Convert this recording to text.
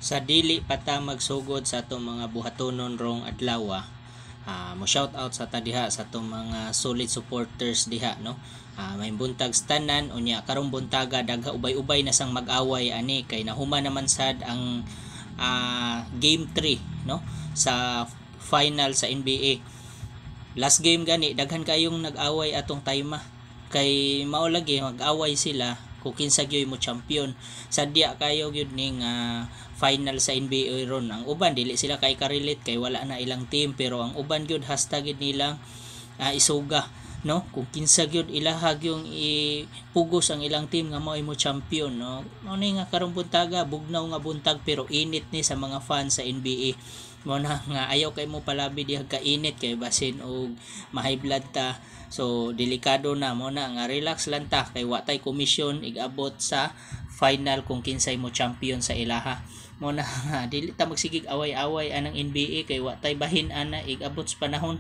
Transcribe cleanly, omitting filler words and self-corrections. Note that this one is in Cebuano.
Sa dili pa ta magsugod sa atong mga buhatonon rong adlaw, mo shout out sa ta diha sa atong mga solid supporters diha, no. May buntag tanan. Unya karong buntaga, dagha ubay-ubay na sang mag-away ani kay nahuman naman sad ang game 3, no, sa final sa NBA. Last game gani, daghan kayong nag-away atong time kay mao lagi mag-away sila kung kinsa gyud mo champion. Sadya kayo gyud ning final sa NBA ron. Ang uban, dili sila kay ka-relate kay wala na ilang team, pero ang uban gyud, hashtag gyud nilang isuga, no, kung kinsa gyud ilaha yung ipugos ang ilang team nga mao mo champion, no. Mao ni nga karong buntaga, bugnaw nga buntag, pero init ni sa mga fans sa NBA. Mao na nga ayaw kay mo palabi diha kainit kay basin og ma-high blood ta, so delikado na. Mo na nga relax lang ta kay wa tay komisyon igabot sa final kung kinsay mo champion sa ilaha. Mo na nga dili ta magsigig away-away anang NBA kay wa tay bahin ana igabot sa panahon.